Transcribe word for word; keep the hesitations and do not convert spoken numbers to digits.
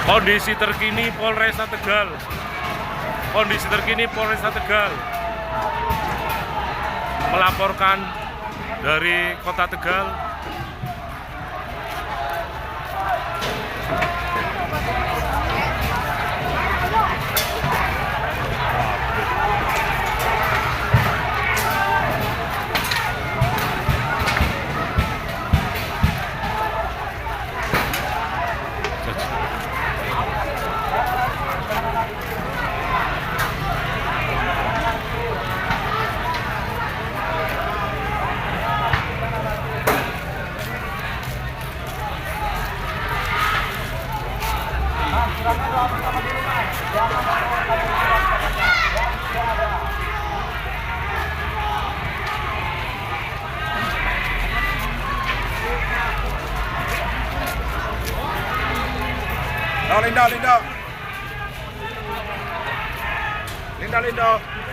Kondisi terkini Polresta Tegal. Kondisi terkini Polresta Tegal melaporkan dari Kota Tegal. Linda, Linda, Linda. Linda, Linda.